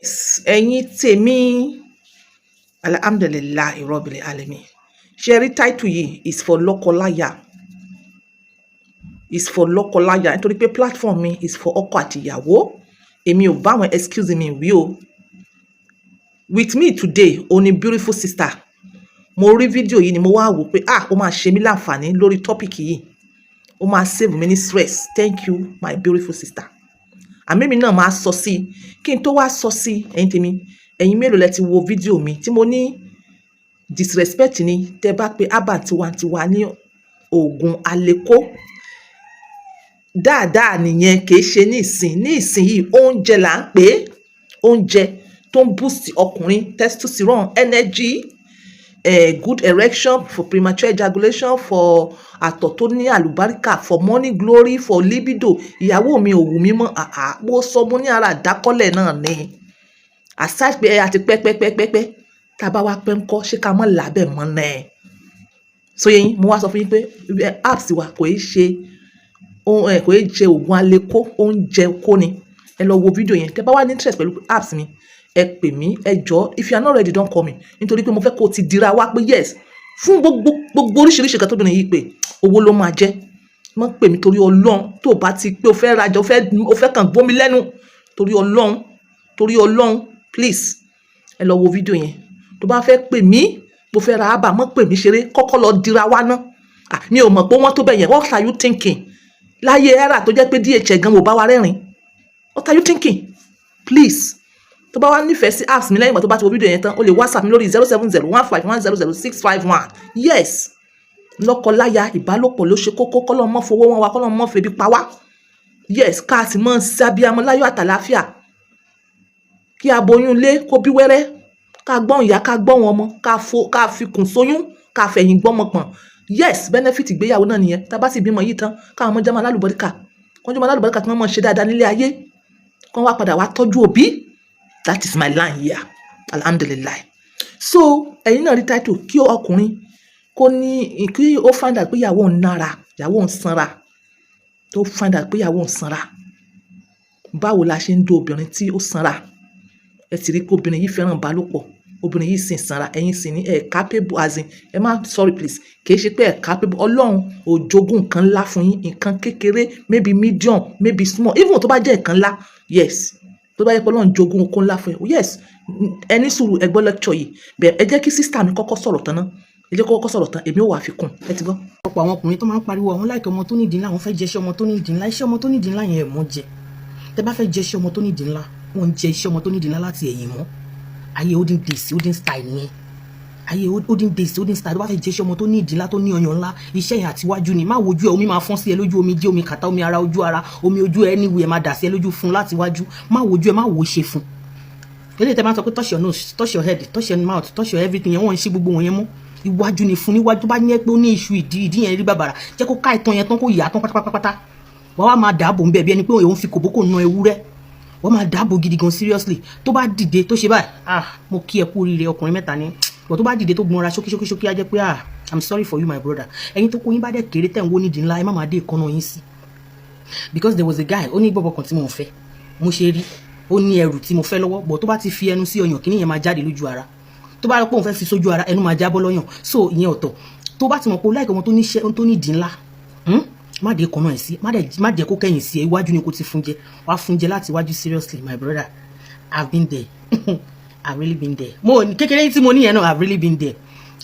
Ẹ̀yin tèmi, alhamdulillahi rabbil alamin. Ṣé rí title yìí is for lọ́kọláya, is for lọ́kọláya, nítorí pé platform mi is for ọkọ àti ìyàwó. Èmi ò bá àwọn, excuse me, wí o. With me today, ó ní beautiful sister. Mo rí fídíò yìí ni mo wá wò pé, ah, ó máa ṣe mí láǹfààní lórí topic yìí, ó máa save mi ní stress. Thank you, my beautiful sister. Àmì mi náà máa sọ sí kí n tó wá sọ sí. Ẹ̀yin tèmi, ẹ̀yin mélòó lẹ ti wo fídíò mi tí mo ní disrespect ni tẹ́ bá pe herbal tiwantiwa ní oògùn aleko dáadáa? Nìyẹn kì í ṣe ní ìsìn. Ní ìsìn yìí, oúnjẹ là ń pè é, oúnjẹ tó ń boost ọkùnrin, testosterone, energy, good erection, for premature ejaculation, for àtọ̀ tó ní àlùbáríkà, for morning glory, for libido. Ìyàwó mi ò wù mí mọ́. Àá mo sọ, mo ní ara àdákọ́lẹ̀ náà ni. Aside pé àti pẹ́pẹ́pẹ́pẹ́, tá a bá wá pẹ́ ń kọ́, ṣé ká mọ́ làbẹ̀ mọ́ náà? So yẹn mo wá sọ fún yín pé herbs wa kò í ṣe, kò í ṣe oògùn aleko, oúnjẹ kó ni. Ẹ lọ wo fídíò yẹn. Tẹ́ bá wá ní interest pẹ̀lú herbs mi, ẹ pè mí, ẹ jọ̀ọ́. If you are not ready, don't call me, nítorí pé mo fẹ́ kó o ti dira wá pé yes fún gbogbo gbogbo oríṣiríṣi nǹkan tóbìnrin yìí pé owó ló máa jẹ́. Má pè mí, torí Ọlọ́run. Tó o bá ti pé o fẹ́ rajà, o fẹ́ kàn gbómi lẹ́nu, torí Ọlọ́run, torí Ọlọ́run, please, ẹ lọ wo fídíò yẹn. Tó bá fẹ́ pè mí, mo fẹ́ ra herbal, má pè mí ṣeré. Kọ́kọ́ lọ dira wá ná. Ah, mi ò mọ̀ pé wọ́n tó bẹ̀ yẹn. What are you thinking? Láyé era tó jẹ́ pé DHL gan ò bá wa rẹ́rìn. What are you thinking? Please, tó bá wá nífẹ̀ẹ́ sí herbs mi, lẹ́yìn ìgbà tó bá ti wo fídíò yẹn tán, o lè WhatsApp mi lórí 07015100651. Yes, lọ́kọláya, ìbálòpọ̀ ló ṣe kókó. Kọ́lọ́ mọ́ fowó wọn wa, kọ́lọ́ mọ́ febi pa wá. Yes, ká sì mọ́ sábíamọ́ láyọ̀ àtàláfíà, kí aboyún ilé kó bí wẹ́rẹ́, ká gbọ́n ìyá, ká gbọ́n wọn ọmọ, ká fo, ká fi kùn sóyún, ká fẹ̀yìn gbọ́mọ pọ̀n. Yes, benefit ìgbéyàwó náà nìyẹn. Tá a bá sì bímọ yìí tán, káwọn ọmọ jẹ́ máa lálùbọ́ríkà, kí wọ́n jẹ́ máa lálùbọ́ríkà, kí wọ́n máa ṣe dáadáa nílé ayé, kí wọ́n wá padà wá tọ́jú òbí. That is my line here, alhamdulillahi. So ẹ̀yin náà rí title, kí ọkùnrin kó ní kí ó find out pé ìyàwó òun nára, ìyàwó òun sanra. Tó find out pé ìyàwó òun sanra, báwo la ṣe ń do obìnrin tí ó sanra? Ẹ sì rí pé obìnrin yìí fẹ́ràn ìbálòpọ̀, obìnrin yìí sì ń sanra. Ẹ̀yin sì ní ẹ̀ capable, as in, ẹ má, sorry please, kì í ṣe pé ẹ̀ capable. Ọlọ́run ò jogún nǹkan ńlá fún yín, nǹkan kékeré, maybe medium, maybe small. Even tó bá jẹ́ nǹkan ńlá, yes, tó bá yẹ pé Ọlọ́run jogún okó ńlá fún yín, yes, ẹ ní sùúrù, ẹ gbọ́ lecture yìí bẹ́ẹ̀. Ẹ jẹ́ kí sister mi kọ́kọ́ sọ̀rọ̀ tán ná. Ẹ jẹ́ kó kọ́kọ́ sọ̀rọ̀ tán, èmi ò wá fi kún. Ẹ ti gbọ́. Ọ̀pọ̀ àwọn ọkùnrin tó máa ń pariwo àwọn láìka ọmọ tó nídìí ńlá, àwọn fẹ́ jẹ iṣẹ́ ọmọ tó nídìí ńlá. Iṣẹ́ ọmọ tó nídìí ńlá yẹn, ẹ̀ mọ́ jẹ. Tẹ bá fẹ́ jẹ iṣẹ́ ọmọ tó nídìí ńlá, wọ́n ń jẹ iṣẹ́ ọmọ tó nídìí ńlá láti ẹ̀yìn mọ́. Ayé olden days, olden style nìyẹn. Ayé olden days, olden style. Tó bá fẹ́ jẹ iṣẹ́ ọmọ tó nídìí ńlá, tó ní ọyàn ńlá, iṣẹ́ yẹn àtiwájú ni. Má wojú ẹ, omi máa fọ́n sí ẹ lójú, omi jẹ́ omi kàtá, omi ara, ojú ara, omi ojú ẹ, anywhere máa dà sí ẹ lójú. Fún láti wájú, má wojú ẹ, má wo ṣe fún. Eléyìí tẹ máa sọ pé touch your nose, touch your head, touch your mouth, touch your everything yẹn, wọ́n ń ṣe gbogbo wọn yẹn mọ́. Iwájú ni fún, níwájú. Tó bá ní ẹ pé ó ní iṣu ìdí, ìdí yẹn rí bàbàrà, jẹ́ kó ká ìtàn yẹn tán, kó yà á tán pátápátá. Wọ́n wá máa dààbò ń bẹ̀ bí ẹni pé òun fi kòbókò na ewúrẹ́. Wọ́n máa dààbò gidi gan, seriously. Tó bá dìde tó ṣe báyìí, ah, mo kí ẹ kú oríire, ọkùnrin mẹ́ta ni bọ̀. Tó bá dìde tó gbọ́nra ṣókí ṣókí ṣókí, á jẹ́ pé, ah, I'm sorry for you, my brother. Ẹ̀yin tó kó yín bá dẹ̀ kéré, tẹ̀ ń wó nídìí ńlá, ẹ má máa dé ìkànnà yín sí, because there was a guy, ó ní gbọ́bọ̀ kan tí mo ń fẹ́, mo ṣe rí, ó ní ẹrù tí mo fẹ́ lọ́wọ́ bọ̀. Tó bá ti fi ẹnu sí ọyàn, kíní yẹn máa jáde lójú ara. Tó bá rọ pé òun fẹ́ fi sójú ara, ẹnu máa jábọ́ lọ́yàn. So ìyẹn ọ̀tọ̀. Tó bá ti mọ̀ pé o láìka ọmọ tó níṣẹ́, tó nídìí ńlá, Má dé kan náà ẹ̀ sí, má jẹ́ kó kẹ́yìn sí ẹ. Iwájú ni kò ti fún jẹ, wàá fún jẹ láti iwájú. Seriously, my brother, I've been there. I've really been there. Mo kékeré tí mo ní yẹn náà, I've really been there,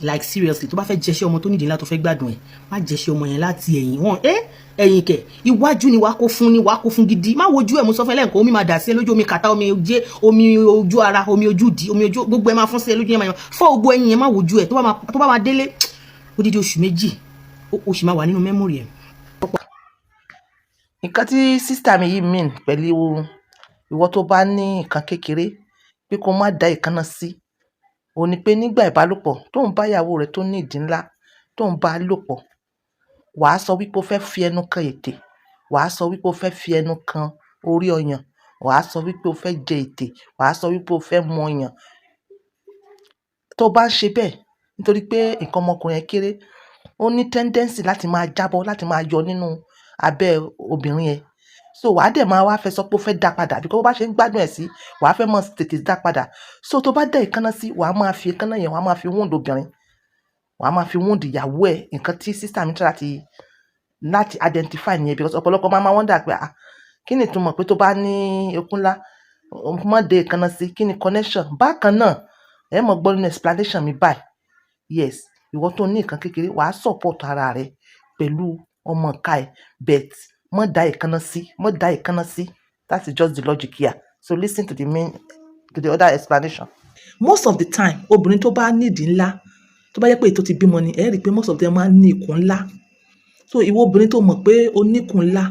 like seriously. Tó bá fẹ́ jẹṣẹ́ ọmọ tó nídìí ńlá, tó fẹ́ gbádùn ẹ̀, má jẹṣẹ́ ọmọ yẹn láti ẹ̀yìn wọn. Ẹ́ ẹ̀yìn kẹ̀, iwájú ni wàá kó fún, ni wàá kó fún gidi. Má wojú ẹ̀, mo sọ fún ẹ lẹ́ǹkan, omi máa dà sí ẹ lójú, omi kàtá, omi jẹ́ omi ojú ara, omi ojú di, omi ojú, gbogbo ẹ máa fún sí ẹ lójú yẹn, máa fọ́ gbogbo ẹ̀yìn yẹn. Má wojú ẹ̀. Tó bá máa délé, odidi oṣù 2, ó sì máa wà nínú memory ẹ̀. Nǹkan tí sister mi yìí mean pẹ̀lú ìwọ tó bá ní nǹkan kékeré pé kó má dá èékánná sí, òun ní pé nígbà ìbálòpọ̀ tó ń bá ìyàwó rẹ̀ tó ní ìdí ńlá tó ń bá lò pọ̀, wàá sọ wípé o fẹ́ fi ẹnu kan ètè, wàá sọ wípé o fẹ́ fi ẹnu kan orí ọyàn, wàá sọ wípé o fẹ́ jẹ ètè, wàá sọ wípé o fẹ́ mu ọyàn. Tó bá ń ṣe bẹ́ẹ̀, nítorí pé nǹkan ọmọkùnrin ẹ kéré, ó ní tendency láti máa jábọ́, láti máa yọ nínú abẹ́ obìnrin yẹn. So wàá dẹ̀ máa wá fẹ́ sọ pé ó fẹ́ dá padà, because bó bá ṣe ń gbádùn ẹ̀ sí, wàá fẹ́ mọ̀ tètè dá padà. So tó bá dá èékánná sí, wàá máa fi èékánná yẹn, wàá máa fi wound obìnrin, wàá máa fi wound ìyàwó ẹ̀. Nǹkan tí sister mi try láti identify nìyẹn, because ọ̀pọ̀lọpọ̀ máa wonder pé, ah, kí ni ìtumọ̀ pé tó bá ní okó ńlá, má dé èékánná sí? Kí ni connection? Bákan náà, ẹ mọ̀ gbọ́ nínú explanation mi báyìí. Yes, ìwọ tó ní nǹkan kékeré, wàá support ara rẹ pẹ̀lú ọmọ ìka ẹ̀, but má dá èékánná sí, má dá èékánná sí. That is just the logic here. So listen to the other explanation. Most of the time, obìnrin tó bá nídìí ńlá, tó bá jẹ́ pé èyí tó ti bímọ ni, ẹ rí i pé most of them máa ń ní ikùn ńlá. So ìwọ obìnrin tó mọ̀ pé o níkùn ńlá,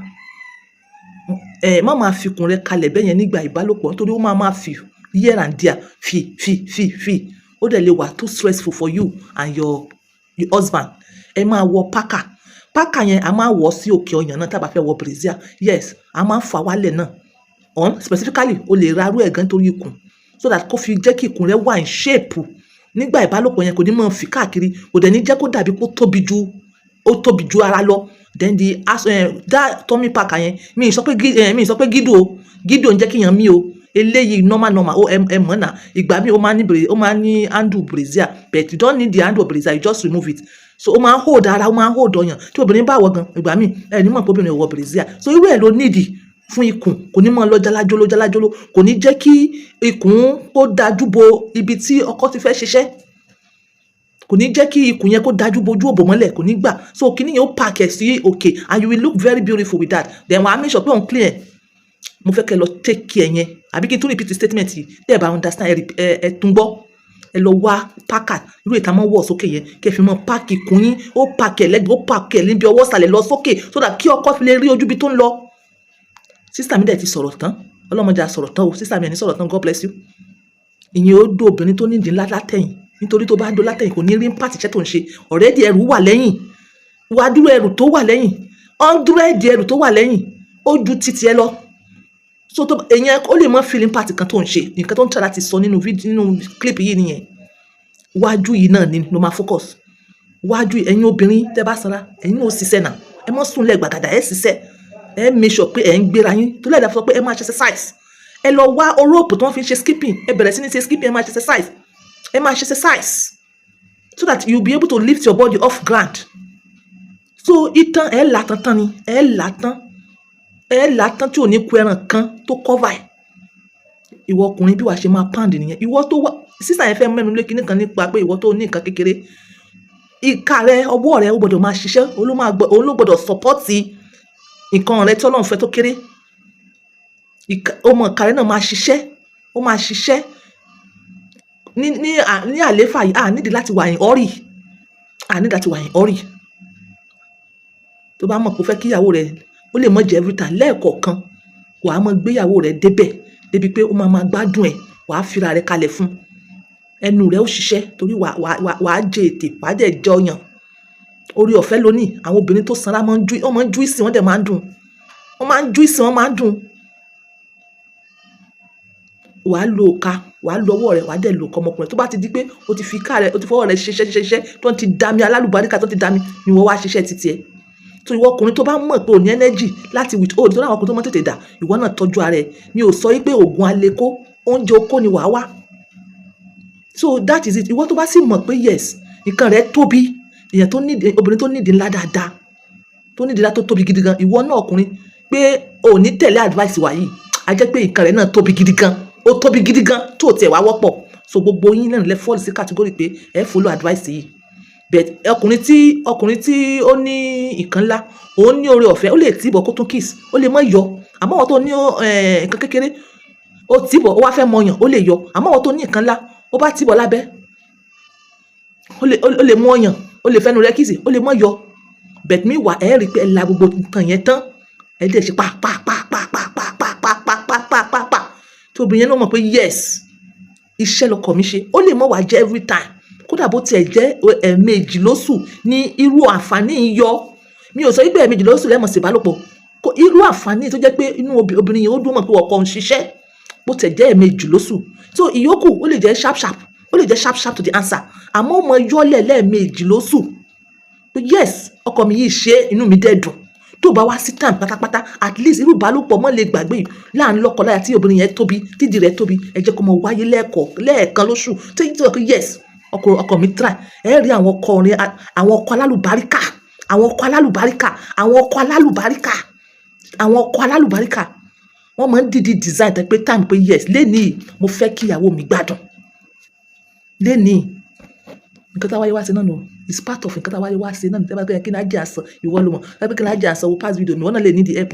ẹ má máa fi ikùn rẹ kalẹ̀ bẹ́yẹn nígbà ìbálòpọ̀, nítorí ó máa máa fi here and there, fi fi fi fi, ó dẹ̀ lè wà too stressful for you and your husband. Ẹ máa wọ parka. Parka yẹn, a máa wọ̀ sí òkè ọyàn náà tá a bá fẹ́ wọ brassiere. Yes, a máa ń fà wálẹ̀ náà on specifically. O lè ra arú ẹ̀ gan torí ikùn, so that kó fi jẹ́ kí ikùn rẹ wà in shape nígbà ìbálòpọ̀ yẹn. Kò ní máa fi káàkiri, kò dẹ̀ ní jẹ́ kó dàbí kó tóbi ju, ó tóbi ju ara lọ. Then the as that tummy parka yẹn, mi ì sọ pé gídò o, gídò ń jẹ́ kí èèyàn mí o. Eléyìí normal normal ó, ẹ mọ̀ náà. Ìgbà míì, ó máa ń ní handle brassiere, but you don't need the handle brassiere, you just remove it. So ó máa ń hold ara, ó máa ń hold ọyàn. Tí obìnrin bá wọ̀ gan, ìgbà míì, ẹ ní mọ̀ pé obìnrin ò wọ brassiere. So irú ẹ̀ ló nídìí fún ikùn. Kò ní máa lọ jalajolo jalajolo, kò ní jẹ́ kí ikùn kó dájú bo ibi tí ọkọ ti fẹ́ ṣiṣẹ́, kò ní jẹ́ kí ikùn yẹn kó dájú bojú òbò mọ́lẹ̀, kò ní gbà. So kíní yẹn, ó pack ẹ̀ sí òkè and you will look very beautiful with that. Then wàá make sure pé òun clear. Mo fẹ́ kẹ́ lọ take care yẹn, àbí kí n tún repeat statement yìí? Tẹ́ ẹ bá understand, ẹ tún gbọ́. Ẹ lọ wá parka, irú ìta máa ń wọ̀ sókè yẹn, kẹ́ fi mọ́ pack ikùn yín. Ó pack ẹ̀ lẹ́gbẹ̀ẹ́, ó pack ẹ̀ níbi ọwọ́ sàlẹ̀ lọ sókè, so that kí ọkọ fi lè rí ojú ibi tó ń lọ. Sister mi dẹ̀ ti sọ̀rọ̀ tán. Ọlọ́mọdé a sọ̀rọ̀ tán o. Sister mi ẹ̀ ní sọ̀rọ̀ tán. God bless you. Ìyẹn ó dó obìnrin tó nídìí ńlá látẹ̀yìn, nítorí tó bá dó látẹ̀yìn, kò ní rí impact iṣẹ́ tó ń ṣe. Already ẹrù wà lẹ́yìn. Wàá dúró, ẹrù tó wà lẹ́yìn, 100 ẹrù tó wà lẹ́yìn, ó ju títí ẹ lọ. So tó èyàn, ó lè mọ feel impact kan tó ń ṣe. Nǹkan tó ń try láti sọ nínú fídíò, nínú clip yìí nìyẹn. Wájú yìí náà ni ló máa focus, wájú. Ẹ̀yin obìnrin tẹ́ bá sanra, ẹ̀yin náà ó ṣiṣẹ́ náà. Ẹ mọ́ sùn lẹ̀ gbàgàdà, ẹ ṣiṣẹ́. Ẹ make sure pé ẹ ń gbéra yín tó lẹ́ẹ̀dá sọ pé ẹ máa ṣe exercise. Ẹ lọ wá rope tí wọ́n fi ń ṣe skipping, ẹ bẹ̀rẹ̀ sí ní ṣe skipping. Ẹ máa ṣe exercise, ẹ máa ṣe exercise, so that you be able to lift your body off ground. So itan ẹ là tán tán ni, ẹ là tán, ẹ là tán, tí ò ní ku ẹran kan tó cover ẹ. Ìwọ ọkùnrin, bí wàá ṣe máa pound nìyẹn. Ìwọ tó wá, sísà yẹn fẹ́ mẹ́nu lé kinní kan nípa pé ìwọ tó ní nǹkan kékeré, ìka rẹ, ọwọ́ rẹ, ó gbọ́dọ̀ máa ṣiṣẹ́. Òun ló gbọ́dọ̀ support nǹkan rẹ tí Ọlọ́run fẹ́ tó kéré. Ọmọ ìka rẹ náà máa ṣiṣẹ́, ó máa ṣiṣẹ́ ní àléfà yìí. A nídìí láti wà in hurry, a nídìí láti wà in hurry. Tó bá mọ̀ pé ó fẹ́ kí ìyàwó rẹ, ó lè mọ̀ jẹ́ every time, lẹ́ẹ̀kọ̀ọ̀kan, wàá mọ gbéyàwó rẹ débẹ̀ débi pé ó máa máa gbádùn ẹ̀. Wàá fira rẹ kalẹ̀ fún ẹnu rẹ, ó ṣiṣẹ́, torí wàá jẹ ètè, wàá dẹ̀ jẹ ọyàn. Orí ọ̀fẹ́ lónìí. Àwọn obìnrin tó sanra máa ń ju, wọ́n máa ń juicy, wọ́n dẹ̀ máa ń dùn. Wọ́n máa ń juicy, wọ́n máa ń dùn. Wàá lo òka, wàá lo ọwọ́ rẹ, wàá dẹ̀ lo ọkọ ọmọkùnrin. Tó bá ti di pé o ti fi ká rẹ, o ti fọwọ́ rẹ ṣiṣẹ́ ṣiṣẹ́, tó ti dami alálùbáríkà, tó ti dami ni wọ́n wá ṣiṣẹ́ títí ẹ̀. So ìwọ ọkùnrin tó bá mọ̀ pé o ní energy láti withhold, tó láwọn ọkùnrin tó mọ̀ tètè dà, ìwọ náà tọ́jú ara ẹ. Mi ò sọ wípé oògùn aleko, oúnjẹ okó ni wàá wá. So that is it. Ìwọ tó bá sì mọ̀ pé yes, nǹkan rẹ tóbi, èèyàn tó nídìí, obìnrin tó nídìí ńlá dáadáa, tó nídìí ńlá tó tóbi gidi gan, ìwọ náà ọkùnrin, pé o ò ní tẹ̀lé advice wa yìí, a jẹ́ pé nǹkan rẹ náà tóbi gidi gan, ó tóbi gidi gan tó tiẹ̀ wá wọ́pọ̀. So gbogbo yín náà lẹ fall sí category pé ẹ follow advice yìí. But ọkùnrin tí ó ní nǹkan ńlá, òun ní oore ọ̀fẹ́, ó lè tìbọ̀ kó tún kiss, ó lè má yọ. Àmọ́ àwọn tó ní nǹkan kékeré, ó tìbọ̀, ó wá fẹ́ mọyàn, ó lè yọ. Àmọ́ àwọn tó ní nǹkan ńlá, ó bá tìbọ̀ lábẹ́, ó lè mú ọyàn, ó lè fẹ́nu rẹ̀ kiss, ó lè má yọ. But meanwhile, ẹ rí i pé ẹ la gbogbo nǹkan yẹn tán, ẹ dẹ̀ ṣe pa pa pa pa pa pa pa pa pa pa pa pa pa, tí obìnrin yẹn náà mọ̀ pé yes, iṣẹ́ lọkọ mi ṣe. Ó lè mọ̀ wá jẹ́ every time, kódà bó tiẹ̀ jẹ́ ẹ̀ẹ̀mejì lóṣù ní irú àǹfààní yọ. Mi ò sọ wípé ẹ̀ẹ̀mejì lóṣù lẹ́mọ̀ sí ìbálòpọ̀. Irú àǹfààní tó jẹ́ pé inú obìnrin yẹn ó dún mọ̀ pé ọkọ ń ṣiṣẹ́, bó tiẹ̀ jẹ́ ẹ̀ẹ̀mejì lóṣù. So ìyókù, ó lè jẹ́ sharp sharp, ó lè jẹ́ sharp sharp to the answer, àmọ́ ó mọ yọ́lẹ̀ lẹ́ẹ̀mejì lóṣù pé yes, ọkọ mi yìí ṣe, inú mi dẹ̀ dùn. Tó bá wá sí time pátápátá, at least irú ìbálòpọ̀ mọ́ lè gbàgbé yìí láàrin lọ́kọ-láya tí obìnrin yẹn tóbi, tídìí rẹ̀ tóbi, ẹ jẹ́ kó mọ wáyé lẹ́ẹ̀kọ̀ lẹ́ẹ̀kan lóṣù. Tí wọ́n pé yes, ọkọ mi try. Ẹ rí àwọn ọkọ rẹ̀, àwọn ọkọ alálùbáríkà, àwọn ọkọ alálùbáríkà, àwọn ọkọ alálùbáríkà, àwọn ọkọ alálùbáríkà, wọ́n máa ń dìídì design tẹ́ pé time pé yes, lénìí mo fẹ́ kí ìyàwó mi gbádùn lénìí. Nǹkan tá a wáyé wá sí náà nù, it's part of nǹkan tá a wáyé wá sí náà. Tẹ́ bá pé kí ni á jẹ́ àsọ, ìwọ ló mọ̀. Tẹ́ bá pé kí ni á jẹ́ àsọ, wo past video mi, wọ́n náà lè need the help.